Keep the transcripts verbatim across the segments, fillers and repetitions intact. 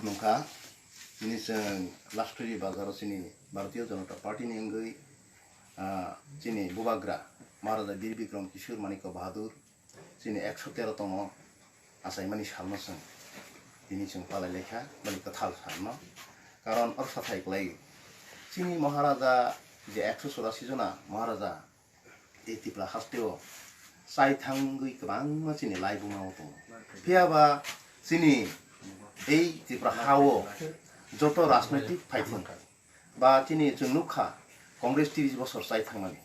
Nungkha, tini chwng Lasturi bazaro chini Bharatiya Janata Party ni wngwi, ah, chini bubagra Maharaja Bir Bikram Kishore Manikya Bahadur chini ekso tero tongmo achaimani salno chwng tini chwng palai laikha, bani kwthal salno. Karon oro sathai kwlai chini Maharaja je ekso churasi jona Maharaja ei Tripura hasteo chai thangwi kwbangma chini laibuma o tongo. Phiya ba chini ei Tripura hao joto rajnoitik phaithung ba chini chwng nukha Congress tris bosor chai thangmani.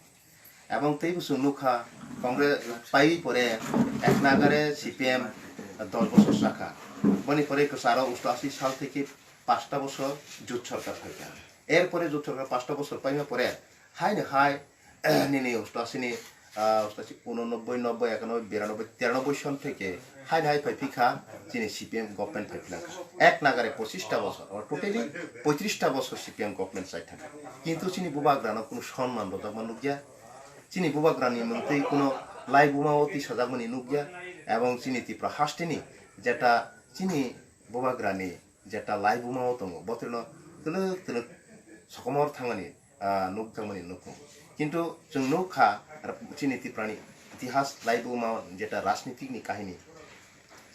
Ebong teibo chwng nukha Congress paiwi pore ek nagare C P M dos bosor chakha. Boni pore kwcharo usto asi sal theke pasta bosor jut sorkar phaikha. Erpore jut sorkar pasta bosor paima pore haino hai nini usto asini, ah, usto asi unonobboi, nobboi, ekanoboi, biranoboi, tiranoboi son theke hai hai phai phikha chini C P M government phai philangkha. Ek nagare pochista bosor, or totally poitrista bosor C P M government chai thangkha. Kintu chini bubagrano kunu sonman rwjakma nukya. Chini bubagrani mungtwi kuno laibuma o tisajakmani nukya. Ebong chini Tripura hasteni jeta chini bubagrani jeta laibuma o tongo, botrino twlwk twlwk sokomor thangmani, ah, nukjakmani nukho. Kintu chwng nukha, chini Tripurani itihas laibuma jeta rajnitikni kahini.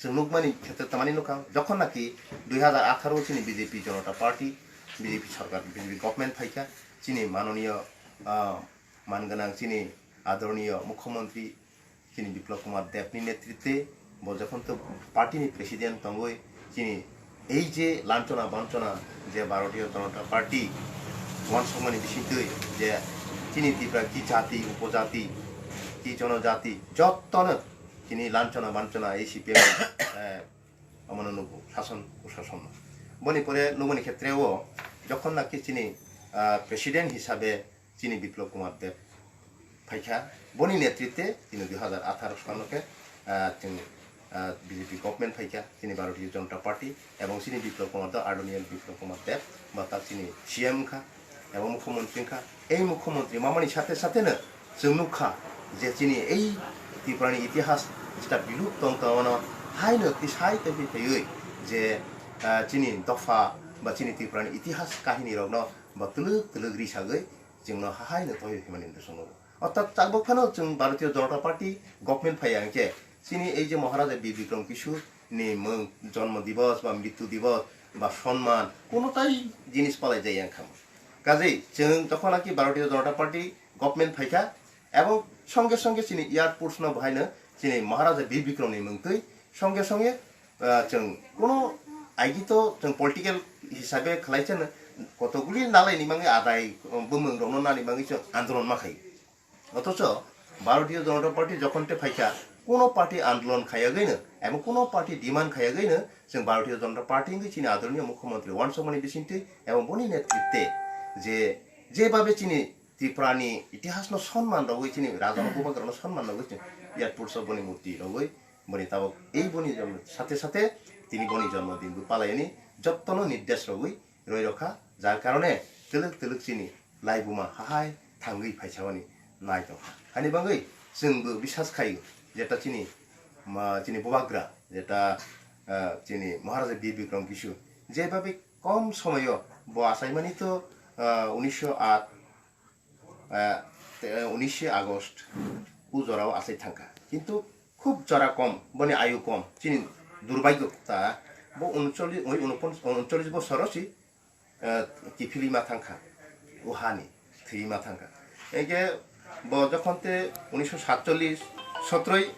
Chwng nukmani khetre tamani nukha, jokhon naki dui hazar atharo chini B J P Janata Party, B J P sarkar, B J P government phaikha, chini manoniyo, ah, man gwnang chini adoroniyo mukhyamantri chini Biplab Kumar Deb ni netritwe bo jokhon to party ni president tongwi chini ei je lanchona banchona je Bharatiya Janata Party wansukmani bisingtwi je chini Tripura ki jati, upojati, ki jonojati, jottono chini lanchona banchona ei C P M, eh, omono nugo, sason usasonno. Boni pore nugoni khetre o jokhon naki chini, ah, president hisabe chini Biplab Kumar Deb phaikha, boni netritwe chini dui hazar atharo sano khe, ah, chwng, ah, B J P government phaikha, chini Bharatiya Janata Party, ebong chini Biplab Kumar Deb, Adoroniyo Biplab Kumar Deb, ba tak chini C M wngkha, ebong mukhyamantri wngkha. Ei mukhyamantri mamani sathe sathe no chwng nukha je chini ei Tripurani itihas jeta biluk tong tongmano haino tisai tongwi twiwi je, ah, chini dopha ba chini Tripurani itihas kahini rokno ba twlwk twlwk risagwi chwngno hahaino toiwi himani hinwi chwng nugo. Orthat tabuk phano chwng Bharatiya Janata Party government phaiya hwnkhe chini ei je Maharaja Bir Bikram Kishore ni mung, jonmo divos ba mrityu divos ba sonman kuno tai jinis palai jaya wngkha. Kajei chwng jokhon naki Bharatiya Janata Party government phaikha, ebong songe songe chini airports no bahaino chini Maharaja Bir Bikram ni mungtwi songe songe, ah, chwng kuno aigi to chwng political hisabe khlai chano kotokguli nalai ni mangwi adai, um, bumung rokno nani mangwi chwng andolon ma khai. Othocho Bharatiya Janata Party jokhon te phaikha, kuno party andolon khayagwino ebong kuno party demand khayagwino chwng Bharatiya Janata Party wngwi chini adoroniyo mukhyamantri wansukmani bisingtwi ebong boni netritwe je, jebabe chini Tripurani itihasno sonman rogwi, chini rajano bubagrano sonman rogwi chwng airports o boni murti rogwi, boni tabuk ei boni jonmo sathe sathe tini boni jonmo din bo palayani jottono nirdesh rogwi roi rokha, jar karone twlwk twlwk chini laibuma hahai thangwi phaisamani nai tongkha. Hani bagwi chwngbo bisas khaio jeta chini ma, chini bubagra jeta, ah, chini Maharaja Bir Bikram Kishore jebabe kom somoyo bo achaimani to, ah, unisho at ah, te, unishe August o jorao achai thangkha. Kintu khub jora kom, boni ayu kom, chini durbagyo ta, bo uncholish, oi, unopon-, uncholish bosoro si, ah, kiphilima thangkha, o hani thwima thangkha. Ege bo jokhon te unisho satcholish, sotroi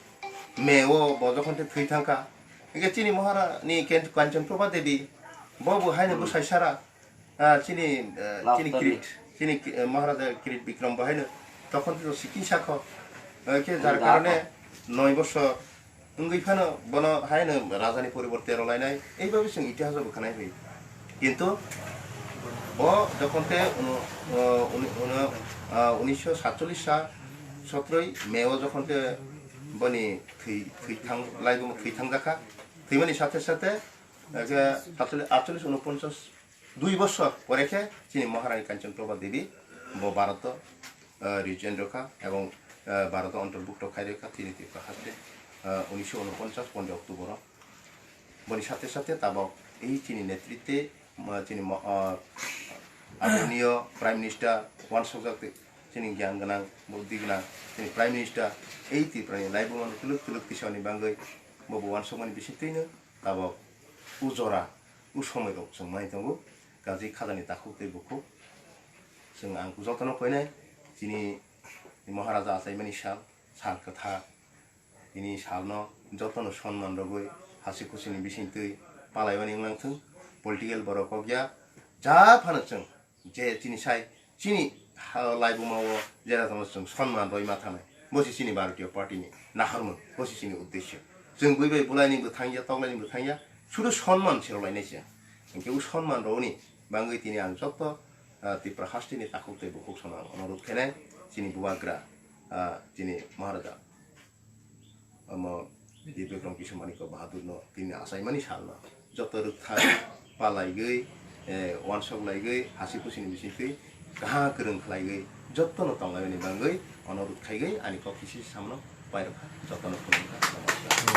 May o bo jokhon te thwi thangkha. Ege chini Maharani Ken-, Kanchan Prabha Devi, bo bo haino bwsai sara, Ah, chini, eh, chini Lasturi. Kirit, chini ki-, eh, Maharaja Kirit Bikram bo haino tokon to sikisa kho. Eh, khe jar Wngkha karone kho. Noi bosor wngwi phano bono haino rajani poriborte rwlainai. Eibabe chwng itihas o bwkhanai hui. Kintu bo jokhon te uno, eh, uni-, uno, ah, unisho satcholish sa sotroi May o jokhon te boni thwi, thwi thang, laibuma thwi thangjakha. Thwimani sathe sathe, eh, khe satcholish, atcholish, unoponchas, Dui bosor pore khe chini Maharani Kanchan Prabha Devi bo Bharat o, eh, rejoin rwkha ebong, eh, Bharat o ontorbhukto khai rwkha chini Tripura haste, eh, unisho unoponchas pondro October o. Boni sathe sathe tabok Ei chini netritwe, ma, chini mo-, ah, adorniyo Prime Minister, wansokjak twi, chini gyan gwnang, buddhi gwnang, chini Prime Minister, ei Tripura ni laibuma no twlwk twlwk tisani bagwi bobo wansokmani bisingtwino tabok o jora, o somoi rok chwng mai tongo, kaji khajani takhuk tei bukhuk. Chwng ang jotono koinai, chini Maharaja achaimani sal, sal kwthar, tini salno jotono sonman rogwi hasi khusini bisingtwi palaiwani wnglang thung. Political borok kok ya, ja phano chwng je chini sai chini ha-, laibuma o jera tongma chwng sonman roi ma thanai, bo se chini Bharatiya Party ni naharmung, bo se chini uddesyo. Chwng bui bai bulai ni bo thangya, toklai ni bo thangya, sudu sonman se rwlainai se. Hinkhe o sonman roni bagwi tini ang joto, ah, Tripura hasteni takhuk tei bukhuk sono ang onurodh khainai, chini bubagra, ah, chini Maharaja, omo Bikram Kishore Manikya Bahadur no tini achaimani salno joto rwkthai palaigwi, eh, wansok laigwi, hasi khusini bisingtwi kaham kwrwng khlaigwi, jotono tonglaimani bagwi onurodh khaigwi ani kok kisi samno pairokha, jotono khulumkha, namaskar.